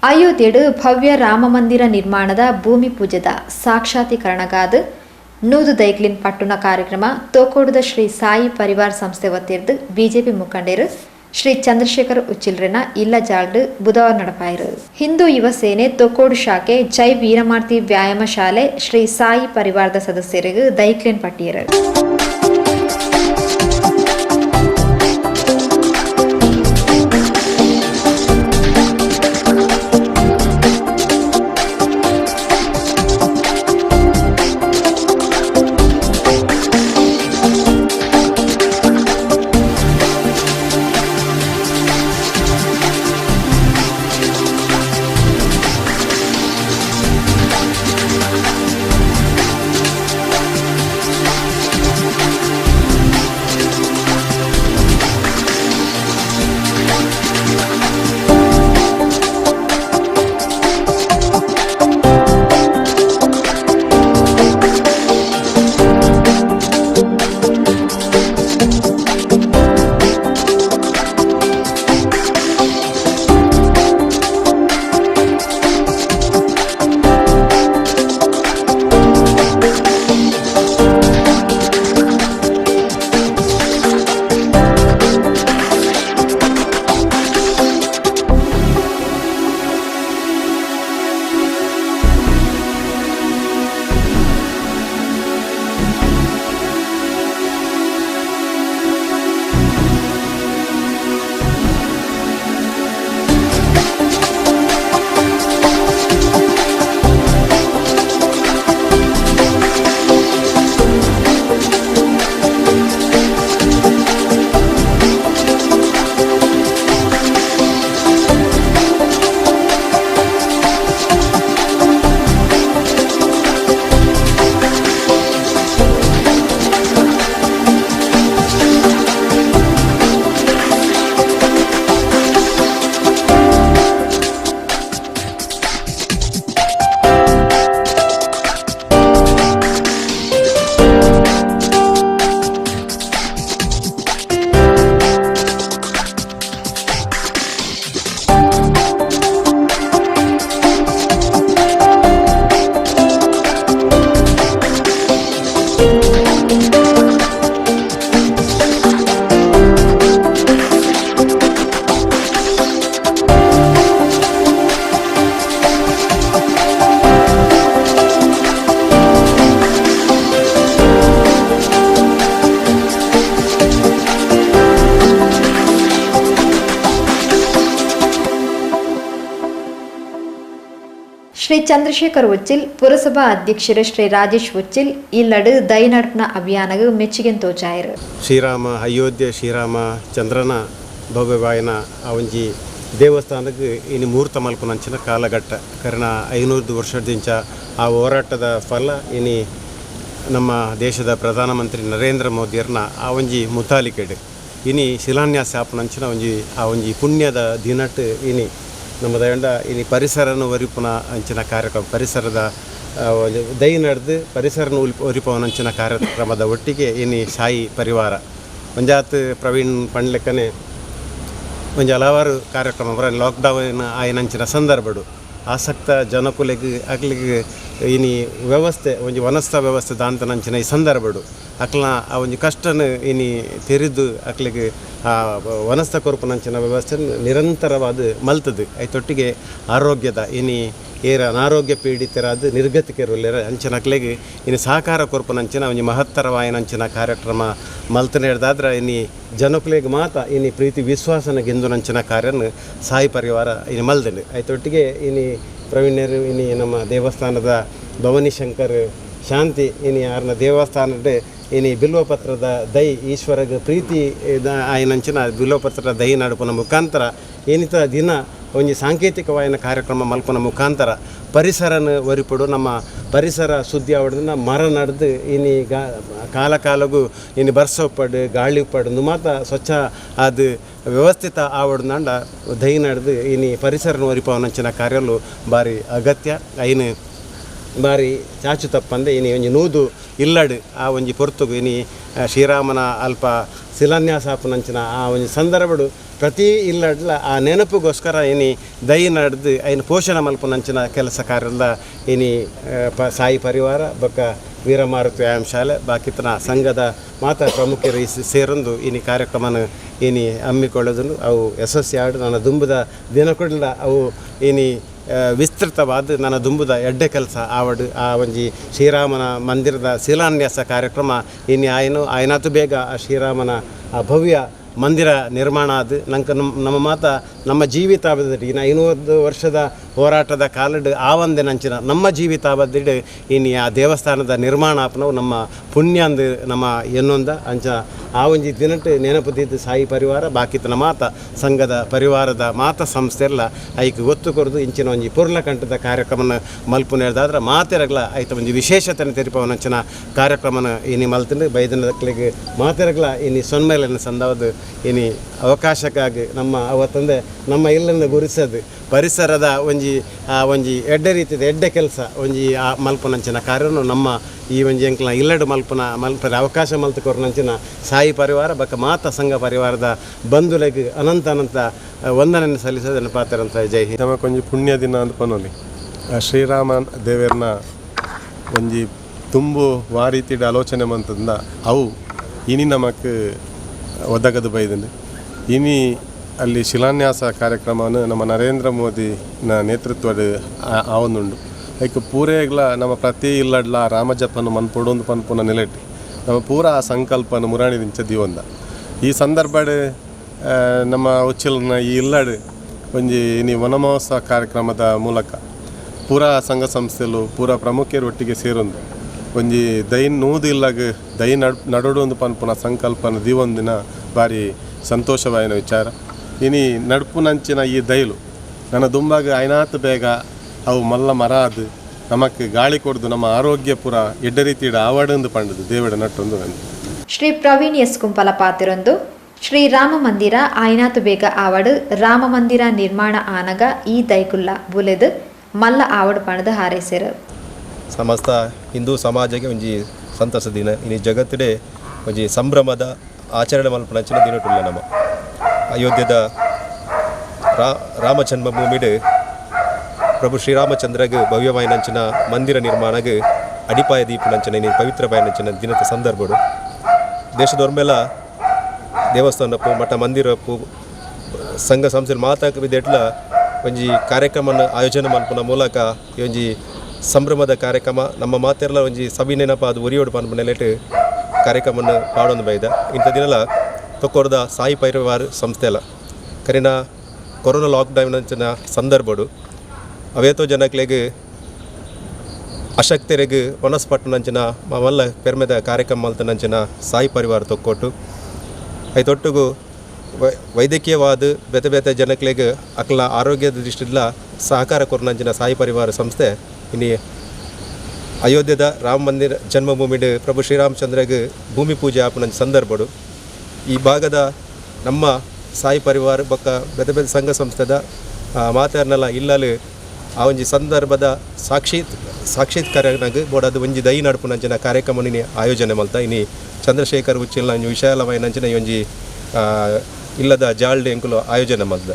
ಅಯೋಧ್ಯೆಡ್ ಭವ್ಯ ರಾಮ ಮಂದಿರ ನಿರ್ಮಾಣದ ಭೂಮಿ ಪೂಜೆದ ಸಾಕ್ಷಾತ್ಕರಣಗಾದ್ 100 ದೈಕ್ಲಿನ್ ಪಟ್ಟುನ ಕಾರ್ಯಕ್ರಮ ತೋಕೋಡುದ ಶ್ರೀ ಸಾಯಿ ಪರಿವಾರ್ ಸಂಸ್ಥೆ ವತಿರ್ದ್ ಬಿಜೆಪಿ ಮುಖಂಡರು ಶ್ರೀ ಚಂದ್ರಶೇಖರ್ ಉಚ್ಚಿಲ್ರೆನ ಇಲ್ಲ ಜಾಲ್ಡ್ ಬುಧವಾರ ನಡಪಾಯರು. ಹಿಂದೂ ಯುವ ಸೇನೆ ತೊಕ್ಕೋಡು ಶಾಖೆ ಜೈ ವೀರಮಾರ್ತಿ ವ್ಯಾಯಾಮ ಶಾಲೆ ಶ್ರೀ ಸಾಯಿ ಪರಿವಾರದ ಸದಸ್ಯರಿಗೆ ದೈಕ್ಲಿನ್ ಪಟ್ಟಿಯರು. ಶ್ರೀ ಚಂದ್ರಶೇಖರ್ ಉಚ್ಚಿಲ್, ಪುರಸಭಾ ಅಧ್ಯಕ್ಷರು ಶ್ರೀ ರಾಜೇಶ್ ಉಚ್ಚಿಲ್ ಇಲ್ಲಡು ದೈನಡ್ಪನ ಅಭಿಯಾನಗ ಮೆಚ್ಚುಗೆ ತೋಚಾಯರು. ಶ್ರೀರಾಮ ಅಯೋಧ್ಯೆ ಶ್ರೀರಾಮ ಚಂದ್ರನ ಭವ್ಯವಾಯನ ಆ ಒಂಜಿ ದೇವಸ್ಥಾನಕ್ಕೆ ಇನಿ ಮುಹೂರ್ತ ಮಲ್ಪುನಂಚಿನ ಕಾಲಘಟ್ಟ ಕರ್ಣ 500 ವರ್ಷದಿಂಚ ಆ ಹೋರಾಟದ ಫಲ ಇನಿ ನಮ್ಮ ದೇಶದ ಪ್ರಧಾನಮಂತ್ರಿ ನರೇಂದ್ರ ಮೋದಿಯರ್ನ ಆ ಒಂಜಿ ಮುತಾಲಿಕೆಡ್ ಇನಿ ಶಿಲಾನ್ಯಾಸ ಆಪುನಂಚಿನ ಒಂಜಿ ಆ ಒಂಜಿ ಪುಣ್ಯದ ದಿನಟ್ ಇನಿ ನಮ್ಮ ದಯಂಡ ಇನಿ ಪರಿಸರನ ಒರಿಪುನ ಅಂಚಿನ ಕಾರ್ಯಕ್ರಮ ಪರಿಸರದ ದೈ ನಡೆದು ಪರಿಸರನ ಒರಿಪವನಂಚಿನ ಕಾರ್ಯಕ್ರಮದ ಒಟ್ಟಿಗೆ ಇನಿ ಸಾಯಿ ಪರಿವಾರ ಒಂಜಾತ್ ಪ್ರವೀಣ್ ಪಂಡ್ಲೆಕ್ಕನೆ ಒಂಜಿ ಹಲವಾರು ಕಾರ್ಯಕ್ರಮ ಲಾಕ್ಡೌನ್ ಆಯನಂಚಿನ ಸಂದರ್ಭಡು ಆಸಕ್ತ ಜನಕುಲೆಗ್ ಅಕ್ಲಿಗ್ ಇನಿ ವ್ಯವಸ್ಥೆ ಒಂಜಿ ವನಸ್ಥ ವ್ಯವಸ್ಥೆ ದಾಂತನಂಚಿನ ಈ ಸಂದರ್ಭಡು ಅಕ್ಲ ಆ ಒಂಜಿ ಕಷ್ಟನ ಇನಿ ತೆರಿದು ಅಕ್ಲಿಗ್ ಆ ವನಸ್ಥ ಕೊರ್ಪುನಂಚಿನ ವ್ಯವಸ್ಥೆ ನಿರಂತರವಾದ ಮಲ್ತದು. ಐತೊಟ್ಟಿಗೆ ಆರೋಗ್ಯದ ಇನಿ ಏರ ಅನಾರೋಗ್ಯ ಪೀಡಿತರಾದ ನಿರ್ಗತಿಕರುಲ್ಲೆರ ಅಂಚಿನ ಅಕ್ಲೆಗ್ ಇನಿ ಸಹಕಾರ ಕೊರ್ಪುನಂಚಿನ ಒಂಜಿ ಮಹತ್ತರವಾಯನಂಚಿನ ಕಾರ್ಯಕ್ರಮ ಮಲ್ತನೆ ಹಿಡ್ದಾದ್ರೆ ಇನಿ ಜನಕುಲೆಗ್ ಮಾತ ಇನಿ ಪ್ರೀತಿ ವಿಶ್ವಾಸನ ಗೆಂದುನಂಚಿನ ಕಾರ್ಯನ ಸಾಯಿ ಪರಿವಾರ ಇನಿ ಮಲ್ದಂಡು. ಐತೊಟ್ಟಿಗೆ ಇನಿ ಪ್ರವೀಣ್ಯರು ಇನಿ ನಮ್ಮ ದೇವಸ್ಥಾನದ ಭವಾನಿಶಂಕರ್ ಶಾಂತಿ ಇನಿ ಆರ್ನ ದೇವಸ್ಥಾನದ ಇನಿ ಬಿಲ್ವಪತ್ರದ ದೈ ಈಶ್ವರಗ ಪ್ರೀತಿ ಆಯನಂಚಿನ ಬಿಲ್ವಪತ್ರದ ದೈ ನಡುಪುನ ಮುಖಾಂತರ ಏನಿತ ದಿನ ಒಂಜಿ ಸಾಂಕೇತಿಕವಾಯಿನ ಕಾರ್ಯಕ್ರಮ ಮಲ್ಪುನ ಮುಖಾಂತರ ಪರಿಸರನ ಒರಿಪಡು ನಮ್ಮ ಪರಿಸರ ಶುದ್ಧಿ ಆವಡ್ದು ಮರ ನಡೆದು ಇನಿ ಕಾಲ ಕಾಲಗೂ ಇನಿ ಬರ್ಸ ಉಪ್ಪಡು ಗಾಳಿ ಉಪ್ಪಡು ಮಾತ ಸ್ವಚ್ಛ ಅದು ವ್ಯವಸ್ಥಿತ ಆವಡ್ದಂಡ ದೈ ನಡೆದು ಇನಿ ಪರಿಸರನ ಒರಿಪವನಂಚಿನ ಕಾರ್ಯಲು ಭಾರಿ ಅಗತ್ಯ. ಐನು ಬಾರಿ ಚಾಚು ತಪ್ಪಂದೆ ಇನಿ ಒಂಜಿ ನೂದು ಇಲ್ಲಡು ಆ ಒಂಜಿ ಪೊರ್ತುಗು ಇನಿ ಶ್ರೀರಾಮನ ಅಲ್ಪ ಶಿಲಾನ್ಯಾಸ ಆಪುನಂಚಿನ ಆ ಒಂಜಿ ಸಂದರ್ಭಡು ಪ್ರತಿ ಇಲ್ಲಡ್ಲ ಆ ನೆನಪುಗೋಸ್ಕರ ಇನಿ ದೈ ನಡೆದು ಐನ ಪೋಷಣೆ ಮಲ್ಪುನಂಚಿನ ಕೆಲಸ ಕಾರ್ಯದ ಇನಿ ಸಾಯಿ ಪರಿವಾರ ಬೊಕ್ಕ ವೀರಮಾರುತಿ ವ್ಯಾಯಾಮ ಶಾಲೆ ಬಾಕಿತನ ಸಂಘದ ಮಾತಾ ಪ್ರಮುಖರು ಸೇರೊಂದು ಇನಿ ಕಾರ್ಯಕ್ರಮನ ಇನಿ ಹಮ್ಮಿಕೊಳ್ಳೋದನ್ನು ಅವು ಯಶಸ್ವಿ ಆಡು ನನ್ನ ದುಂಬುದ ದಿನ ಕೊಡಲ ಅವು ಇನಿ ವಿಸ್ತೃತವಾದ ನನ್ನ ದುಂಬುದ ಎಡ್ಡೆ ಕೆಲಸ ಆವಡು ಆ ಒಂಜಿ ಶ್ರೀರಾಮನ ಮಂದಿರದ ಶಿಲಾನ್ಯಾಸ ಕಾರ್ಯಕ್ರಮ ಇನಿ ಆಯನು ಆಯನಾತು ಬೇಗ ಆ ಶ್ರೀರಾಮನ ಆ ಭವ್ಯ ಮಂದಿರ ನಿರ್ಮಾಣ ಅದು ನಂಕ ನಮ್ಮ ಮಾತ ನಮ್ಮ ಜೀವಿತಾವಧಿ ಇನ್ನು 500 ವರ್ಷದ ಹೋರಾಟದ ಕಾಲಡು ಆ ಒಂದೇ ನಂಚಿನ ನಮ್ಮ ಜೀವಿತಾವಧಿಡು ಇನ್ನು ಆ ದೇವಸ್ಥಾನದ ನಿರ್ಮಾಣ ಆಪನವು ನಮ್ಮ ಪುಣ್ಯ ಅಂದು ನಮ್ಮ ಎನ್ನೊಂದ ಅಂಚ ಆ ಒಂಜಿ ದಿನಟ್ಟು ನೆನಪು ಸಾಯಿ ಪರಿವಾರ ಬಾಕಿತನ ಮಾತ ಸಂಘದ ಪರಿವಾರದ ಮಾತ ಸಂಸ್ಥೆ ಎಲ್ಲ ಐಕ್ ಒತ್ತು ಕೊರದು ಇಂಚಿನ ಒಂಜಿ ಪೊರ್ಲಕಂಠದ ಕಾರ್ಯಕ್ರಮನ ಮಲ್ಪುನೇರ್ದಾದ್ರೆ ಮಾತೆರಗ್ಲ ಐತ ಒಂಜಿ ವಿಶೇಷತೆನ ತೆರಿಪವನಂಚಿನ ಕಾರ್ಯಕ್ರಮನ ಇನಿ ಮಲ್ತಿಂದು ಬೈದನಕ್ಲಿಗೆ ಮಾತೆರಗ್ಲ ಇನಿ ಸೊನ್ಮೇಲನ ಸಂದವದು ಇನಿ ಅವಕಾಶಕ್ಕಾಗಿ ನಮ್ಮ ಅವತ್ತಂದೆ ನಮ್ಮ ಇಲ್ಲನ್ನು ಗುರುಸದು ಪರಿಸರದ ಒಂಜಿ ಆ ಒಂಜಿ ಎಡ್ಡೆ ರೀತಿದ ಎಡ್ಡೆ ಕೆಲಸ ಒಂಜಿ ಆ ಮಲ್ಪುನಂಚಿನ ಕಾರ್ಯನು ನಮ್ಮ ಈ ಒಂಜಿ ಎಂಕ್ಲ ಇಲ್ಲಡು ಮಲ್ಪುನ ಮಲ್ಪದ ಅವಕಾಶ ಮಲ್ತು ಕೊರ್ನಂಚಿನ ಸಾಯಿ ಪರಿವಾರ ಬಕ್ಕ ಮಾತ ಸಂಘ ಪರಿವಾರದ ಬಂಧುಲೆಗ್ ಅನಂತ ಅನಂತ ವಂದನೆಯನ್ನು ಸಲ್ಲಿಸೋದನ್ನು ಪಾತ್ರರಂತ ಜೈ ಹಿಂದ್. ನಮಕ್ ಒಂಜಿ ಪುಣ್ಯ ದಿನ ಅಂದ್ ಪನೊಲಿ ಶ್ರೀರಾಮ ದೇವೆರ್ನ ಒಂಜಿ ತುಂಬು ವಾ ರೀತಿಡ್ ಆಲೋಚನೆ ಮಂತಂದ ಅವು ಇನಿ ನಮಕ್ ಒದಗದು ಬೈದಂಡು. ಇನಿ ಅಲ್ಲಿ ಶಿಲಾನ್ಯಾಸ ಕಾರ್ಯಕ್ರಮವನ್ನು ನಮ್ಮ ನರೇಂದ್ರ ಮೋದಿನ ನೇತೃತ್ವದ ಆವೊಂದುಂಡು. ಐಕ್ ಪೂರೇಗ್ಲ ನಮ್ಮ ಪ್ರತಿ ಇಲ್ಲಡ್ಲ ರಾಮಜಪನ ಮನ್ಪೊಡೊಂದು ಪನ್ಪುನ ನೆಲೆಟ್ ನಮ್ಮ ಪೂರ ಆ ಸಂಕಲ್ಪನ ಮುರಾಣಿ ದಿಂಚ ದೀವೊಂದ. ಈ ಸಂದರ್ಭಡ್ ನಮ್ಮ ಉಚ್ಚಿಲನ ಈ ಇಲ್ಲಡ್ ಒಂಜಿ ಇನಿ ವನಮಹೋತ್ಸವ ಕಾರ್ಯಕ್ರಮದ ಮೂಲಕ ಪೂರಾ ಸಂಘ ಸಂಸ್ಥೆಲು ಪೂರಾ ಪ್ರಮುಖರು ಒಟ್ಟಿಗೆ ಸೇರೊಂದು ಒಂಜಿ ದೈ ನೂದು ಇಲ್ಲಗ್ ದೈ ನಡೋಡು ಒಂದು ಪನ್ಪುನ ಸಂಕಲ್ಪನ ದೀವೊಂದಿನ ಭಾರಿ ಸಂತೋಷವಾಯಿನ ವಿಚಾರ. ಇನಿ ನಡ್ಪುನಂಚಿನ ಈ ದೈಲು ನನ್ನ ದುಂಬಾಗ ಐನಾತ್ ಬೇಗ ಅವು ಮಲ್ಲ ಮರ ಅದು ನಮಕ್ ಗಾಳಿ ಕೊಡ್ದು ನಮ್ಮ ಆರೋಗ್ಯ ಪೂರ ಎಡ್ಡೆ ರೀತಿಯ ಆವಡಂದು ಪಂಡದು ದೇವಡ ನಟ್ಟೊಂದು ನಂದು. ಶ್ರೀ ಪ್ರವೀಣ್ ಎಸ್ ಕುಂಪಲ ಪಾತಿರೊಂದು ಶ್ರೀ ರಾಮ ಮಂದಿರ ಆಯ್ನಾತು ಬೇಗ ಆವಡು ರಾಮ ಮಂದಿರ ನಿರ್ಮಾಣ ಆನಗ ಈ ದೈಕುಲ್ಲ ಬುಲೆದು ಮಲ್ಲ ಆವಡು ಪಣದು ಹಾರೈಸಿರು. ಸಮಸ್ತ ಹಿಂದೂ ಸಮಾಜಕ್ಕೆ ಒಂಜಿ ಸಂತಸ ದಿನ ಇನಿ ಜಗತ್ತಿಡೆ ಒಂಜಿ ಸಂಭ್ರಮದ ಆಚರಣೆ ಮಲ್ಪುನಂಚಿನ ದಿನಟುಲ್ಲ ನಮ್ಮ ಅಯೋಧ್ಯದ ರಾಮ ಜನ್ಮಭೂಮಿಡ್ ಪ್ರಭು ಶ್ರೀರಾಮಚಂದ್ರಗ್ ಭವ್ಯವಾಯಿನಂಚಿನ ಮಂದಿರ ನಿರ್ಮಾಣಗ್ ಅಡಿಪಾಯ ದೀಪನಂಚಿನ ಇನಿ ಪವಿತ್ರವಾಯಿನಂಚಿನ ದಿನದ ಸಂದರ್ಭಡು ದೇಶದೊರ್ಮೆಲ ದೇವಸ್ಥಾನಪ್ಪು ಮಠ ಮಂದಿರಪ್ಪು ಸಂಘ ಸಂಸ್ಥೆ ಮಾತಾಕ ಬಿದ್ದೆಟ್ಲ ಒಂಜಿ ಕಾರ್ಯಕ್ರಮನ ಆಯೋಜನೆ ಮಲ್ಪುನ ಮೂಲಕ ಈ ಒಂಜಿ ಸಂಭ್ರಮದ ಕಾರ್ಯಕ್ರಮ ನಮ್ಮ ಮಾತೆರ್ಲ ಒಂಜಿ ಸಭೆ ನೆನಪ ಅದು ಒರಿಯೋಡು ಪನ್ಪುನ ಕಾರ್ಯಕ್ರಮನ ಪಾಡೊಂದು ಬೈದ. ಇಂಥ ದಿನಲ ತೊಕ್ಕೊರ್ದ ಸಾಯಿ ಪರಿವಾರ ಸಂಸ್ಥೆ ಅಲ್ಲ ಕರಿನ ಕೊರೋನಾ ಲಾಕ್ಡೌನ್ ಅಂಚಿನ ಸಂದರ್ಭಡು ಅವೇತೋ ಜನಕ್ಲೆಗ್ ಅಶಕ್ತರಿಗೆ ವನಸ್ಪಟ್ಟನಂಚಿನ ಮಲ್ಲ ಪೆರ್ಮೆದ ಕಾರ್ಯಕ್ರಮ ಮಲ್ತನಂಚಿನ ಸಾಯಿ ಪರಿವಾರ ತೊಕ್ಕೊಟ್ಟು ಐತೊಟ್ಟುಗು ವೈದ್ಯಕೀಯವಾದ ಬೇತೆ ಬೇತೆ ಜನಕ್ಲೆಗ್ ಅಕ್ಲ ಆರೋಗ್ಯದ ದೃಷ್ಟಿಡ್ಲ ಸಹಕಾರ ಕೊರ್ನಂಚಿನ ಸಾಯಿ ಪರಿವಾರ ಸಂಸ್ಥೆ ಇನಿ ಅಯೋಧ್ಯದ ರಾಮ ಮಂದಿರ ಜನ್ಮಭೂಮಿಡ್ ಪ್ರಭು ಶ್ರೀರಾಮಚಂದ್ರಗ್ ಭೂಮಿ ಪೂಜೆ ಆಪುನಂಚ ಸಂದರ್ಭಡು ಈ ಭಾಗದ ನಮ್ಮ ಸಾಯಿ ಪರಿವಾರ ಬೊಕ್ಕ ಬೇತೆ ಬೇತೆ ಸಂಘ ಸಂಸ್ಥೆದ ಮಾತಾರ್ನಲ ಇಲ್ಲಲು ಆ ಒಂಜಿ ಸಂದರ್ಭದ ಸಾಕ್ಷಾತ್ಕಾರನಾಗ ಬೋಡಾದ ಒಂಜಿ ದೈ ನಡ್ಪುನಂಚಿನ ಕಾರ್ಯಕ್ರಮ ಇನಿ ಆಯೋಜನೆ ಮಲ್ತ ಇನಿ ಚಂದ್ರಶೇಖರ್ ಉಚ್ಚಿಲ್ನ ಒಂಜಿ ವಿಶಾಲವಾಯಿನಂಚಿನ ಈ ಒಂಜಿ ಇಲ್ಲದ ಜಾಲ್ಡ್ ಎಂಕುಲು ಆಯೋಜನೆ ಮಲ್ತ.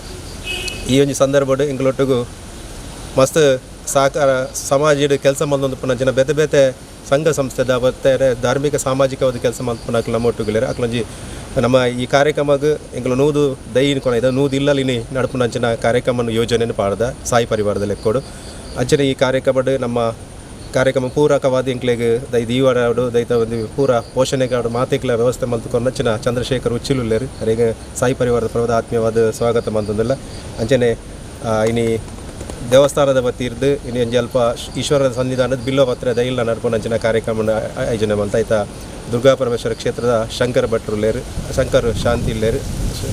ಈ ಒಂಜಿ ಸಂದರ್ಭಡ್ ಎಂಕುಲೊಟ್ಟುಗು ಮಸ್ತ್ ಸಹಕಾರ ಸಮಾಜಡ್ ಕೆಲಸ ಮಲ್ತೊಂದು ಪುನಂಚಿನ ಬೇತೆ ಬೇತೆ ಸಂಘ ಸಂಸ್ಥೆದ ಬತ್ತಾರೆ ಧಾರ್ಮಿಕ ಸಾಮಾಜಿಕವಾದ ಕೆಲಸ ಮಲ್ಪುನ ಅಕ್ಲು ನಮ್ಮ ಒಟ್ಟುಗುಲೇರು ಅಕ್ಲೊಂಜಿ ನಮ್ಮ ಈ ಕಾರ್ಯಕ್ರಮಗ್ ಎಂಕುಲು ನೂದು ದೈ ಕೊನ ಇದ ನೂದು ಇಲ್ಲಲ್ ಇನಿ ನಡ್ಪುನಂಚಿನ ಕಾರ್ಯಕ್ರಮ ಯೋಜನೆಯನ್ನು ಪಾಡ್ದ ಸಾಯಿ ಪರಿವಾರದ ಲೆಕ್ಕೋಡು. ಅಂಚನೆ ಈ ಕಾರ್ಯಕ್ರಮಡ್ ನಮ್ಮ ಕಾರ್ಯಕ್ರಮ ಪೂರಕವಾದ ಎಂಕ್ಲೆಗ್ ದೈ ದೀವರಾಡು ದೈತ ಒಂದು ಪೂರ ಪೋಷಣೆಗಾಡು ಮಾತೆಕ್ಲ ವ್ಯವಸ್ಥೆ ಮಲ್ತುಕೊನಂಚಿನ ಚಂದ್ರಶೇಖರ್ ಉಚ್ಚಿಲುಲ್ಲೇರು ಅರೆಗ್ ಸಾಯಿ ಪರಿವಾರದ ಪ್ರಭದ ಆತ್ಮೀಯವಾದ ಸ್ವಾಗತ ಮಂತೊಂದುಲ್ಲ. ಅಂಚನೆ ಇನಿ ದೇವಸ್ಥಾನದ ವತಿರ್ದು ಇನಿ ಒಂಜಿ ಅಲ್ಪ ಈಶ್ವರದ ಸನ್ನಿಧಾನದ ಬಿಲ್ಲೋಪತ್ರ ದೈಲ್ನ ನಡ್ಪುನಂಚಿನ ಕಾರ್ಯಕ್ರಮ ಆಯೋಜನೆ ಮಲ್ತ ಐತ ದುರ್ಗಾ ಪರಮೇಶ್ವರ ಕ್ಷೇತ್ರದ ಶಂಕರ ಭಟ್ರುಲ್ಲೇರು ಶಂಕರ್ ಶಾಂತಿ ಇಲ್ಲೇರು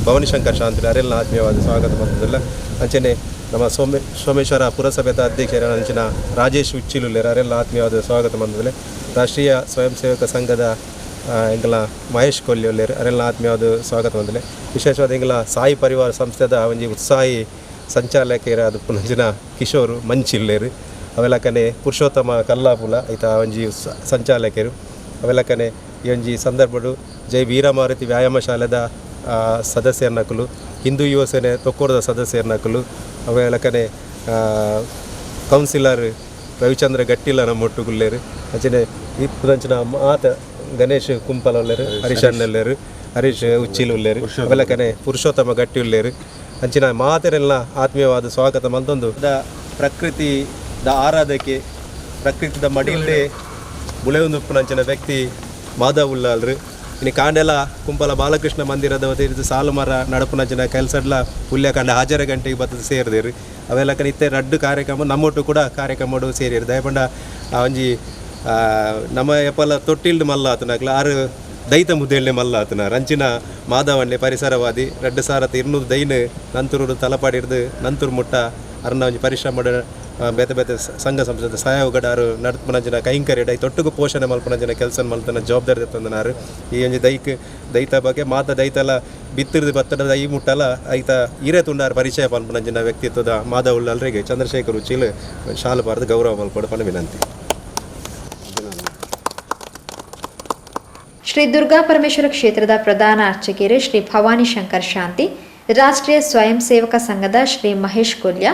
ಭವಾನಿ ಶಂಕರ್ ಶಾಂತಿ ಅರೆಲ್ಲ ಆತ್ಮೀಯವಾದ ಸ್ವಾಗತ ಮಂತೊಂದುಲ್ಲ. ಅಂಚನೆ ನಮ್ಮ ಸೋಮೇಶ್ವರ ಪುರಸಭೆದ ಅಧ್ಯಕ್ಷರ ರಾಜೇಶ್ ಉಚ್ಚಿಲುಲ್ಲೇರು ಅರೆಲ್ಲ ಆತ್ಮೀಯವಾದ ಸ್ವಾಗತ ಮಂತೊಂದುಲ್ಲ. ರಾಷ್ಟ್ರೀಯ ಸ್ವಯಂ ಸೇವಕ ಸಂಘದ ಎಂಕಲ ಮಹೇಶ್ ಕೊಲ್ಲಿ ಉಲ್ಲೇರು ಅರೆಲ್ಲ ಆತ್ಮೀಯವಾದ ಸ್ವಾಗತ ಮಂತೊಂದುಲ್ಲ. ವಿಶೇಷವಾದ ಎಂಕಲ ಸಾಯಿ ಪರಿವಾರ ಸಂಸ್ಥೆದ ಒಂಜಿ ಉತ್ಸಾಹಿ ಸಂಚಾಲಕರ ಅದು ಪುನಂಚಿನ ಕಿಶೋರ್ ಮಂಚಿಲ್ಲೇರು ಅವೆಲಕನೆ ಪುರುಷೋತ್ತಮ ಕಲ್ಲಾಪುಲ ಐತ ಒಂಜಿ ಸಂಚಾಲಕರು. ಅವೆಲಕನೆ ಈ ಒಂಜಿ ಸಂದರ್ಭಡು ಜೈ ವೀರಮಾರುತಿ ವ್ಯಾಯಾಮ ಶಾಲೆದ ಸದಸ್ಯರ್ನಕುಲು, ಹಿಂದೂ ಯುವ ಸೇನೆ ತೊಕ್ಕೋರದ ಸದಸ್ಯರ್ನಕುಲು, ಅವೆಲಕನೆ ಕೌನ್ಸಿಲರ್ ರವಿಚಂದ್ರ ಗಟ್ಟಿಲ ನಮ್ಮ ಒಟ್ಟುಗುಲ್ಲೇರು. ಅಂಚನೆ ಇಪ್ಪುದಂಚಿನ ಮಾತ ಗಣೇಶ್ ಕುಂಪಲ ಉಲ್ಲೇರು, ಹರೀಶ್ ಅಣ್ಣಲ್ಲೇರು, ಹರೀಶ್ ಉಚ್ಚಿಲ್ ಉಲ್ಲೇರು, ಅವೆಲಕನೆ ಪುರುಷೋತ್ತಮ ಗಟ್ಟಿ ಉಲ್ಲೇರು. ಅಂಚಿನ ಮಾತೆರೆಲ್ಲ ಆತ್ಮೀಯವಾದ ಸ್ವಾಗತ ಮಲ್ತೊಂದು ದ ಪ್ರಕೃತಿ ದ ಆರಾಧಕೆ, ಪ್ರಕೃತಿದ ಮಡಿಲೇ ಬುಳೆಯೊಂದುಪ್ಪುನಂಚಿನ ವ್ಯಕ್ತಿ ಮಾಧವ್ ಉಲ್ಲಾಲ್ರು. ಇನ್ನು ಕಾಂಡೆಲ ಕುಂಪಲ ಬಾಲಕೃಷ್ಣ ಮಂದಿರದ ವತಿರ್ದ್ ಸಾಲು ಮರ ನಡಪುನಂಚಿನ ಕೆಲಸಡ್ಲ ಪುಲ್ಯ ಕಾಂಡ ಹಾಜರ ಗಂಟೆಗೆ ಬತ್ತದ ಸೇರಿದೇರು. ಅವೆಲ್ಲ ಇತ್ತೆ ರಡ್ಡು ಕಾರ್ಯಕ್ರಮ ನಮ್ಮೊಟ್ಟು ಕೂಡ ಕಾರ್ಯಕ್ರಮಡು ಸೇರಿರು. ದಯಪಂಡ ಆ ಒಂಜಿ ನಮ್ಮ ಎಪ್ಪಲ ತೊಟ್ಟಿಲ್ಡ್ ಮಲ್ಲ ಆತನಕ್ಲ ಆರು ದೈತ ಮುದ್ದೇಳ್ನೆ ಮಲ್ಲ ಆತನ ರಂಚಿನ ಮಾಧವಣ್ಣೆ ಪರಿಸರವಾದಿ. 2200 ದೈನ್ ನಂತೂರು ತಲಪಾಡಿರ್ದು ನಂತೂರು ಮುಟ್ಟ ಅರ್ನ ಒಂಜಿ ಪರಿಶ್ರಮ ಬೇತೆ ಬೇತೆ ಸಂಘ ಸಂಸ್ಥೆ ಸಹಯೋಗಡ ಆರು ನಡ್ಪುನಂಚಿನ ಕೈಂಕರ್ಯಡ ಈ ತೊಟ್ಟುಗು ಪೋಷಣೆ ಮಲ್ಪುನಂಚಿನ ಕೆಲಸ ಮಲ್ತನ ಜವಾಬ್ದಾರಿ ತಂದನಾರು. ಈ ಒಂಜಿ ದೈಕ್ ದೈತ ಬಗ್ಗೆ ಮಾತ ದೈತಲ ಬಿತ್ತಿರ್ದು ಬತ್ತದ ಈ ಮುಟ್ಟಲ ಐತ ಹಿರೇ ತುಂಡಾರ್ ಪರಿಚಯ ಪನ್ಪುನಂಚಿನ ವ್ಯಕ್ತಿತ್ವದ ಮಾಧವ ಉಳ್ಳಾಲ್ರಿಗೆ ಚಂದ್ರಶೇಖರ್ ಉಚ್ಚಿಲ್ ಶಾಲು ಬಾರ್ದು ಗೌರವ ಮಲ್ಪಡು ಪನ ವಿನಂತಿ. ಶ್ರೀ ದುರ್ಗಾ ಪರಮೇಶ್ವರ ಕ್ಷೇತ್ರದ ಪ್ರಧಾನ ಅರ್ಚಕರು ಶ್ರೀ ಭವಾನಿ ಶಂಕರ್ ಶಾಂತಿ, ರಾಷ್ಟ್ರೀಯ ಸ್ವಯಂ ಸೇವಕ ಸಂಘದ ಶ್ರೀ ಮಹೇಶ್ ಕೊಲ್ಯ,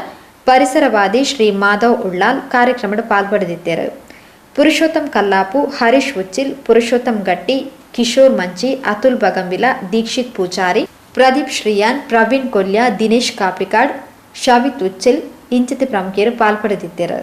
ಪರಿಸರವಾದಿ ಶ್ರೀ ಮಾಧವ್ ಉಳ್ಳಾಲ್ ಕಾರ್ಯಕ್ರಮದ ಪಾಲ್ಪಡೆದಿದ್ದರು. ಪುರುಷೋತ್ತಮ್ ಕಲ್ಲಾಪು, ಹರೀಶ್ ಉಚ್ಚಿಲ್, ಪುರುಷೋತ್ತಮ್ ಗಟ್ಟಿ, ಕಿಶೋರ್ ಮಂಚಿ, ಅತುಲ್ ಬಗಂಬಿಲ, ದೀಕ್ಷಿತ್ ಪೂಜಾರಿ, ಪ್ರದೀಪ್ ಶ್ರೀಯಾನ್, ಪ್ರವೀಣ್ ಕೊಲ್ಯ, ದಿನೇಶ್ ಕಾಪಿಕಾಡ್, ಶವಿತ್ ಉಚ್ಚಿಲ್ ಇಂಚಿತಿ ಪ್ರಮುಖರು ಪಾಲ್ಪಡೆದಿದ್ದರು.